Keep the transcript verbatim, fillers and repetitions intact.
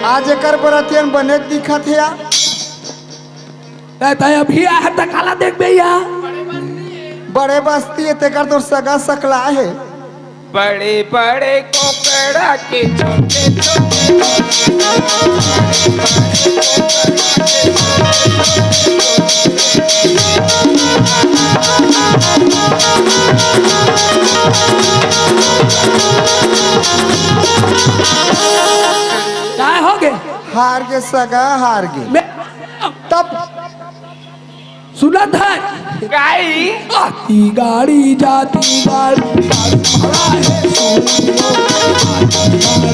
आज एकर बरतियन बने दिखत हे या। तै, तै अभी आए त काला देखबे या। बड़े बस्ती हे, तेकर तोर सगा सकला हे। बड़े बड़े कोकड़ा के छोटे छोटे। काय हो गे? हार गे सगा, हार गे। मैं तब सुनत है। गाई। आती गाड़ी जाती गाड़ी, गाड़ी भाड़ा है सौ रुपये। आती गाड़ी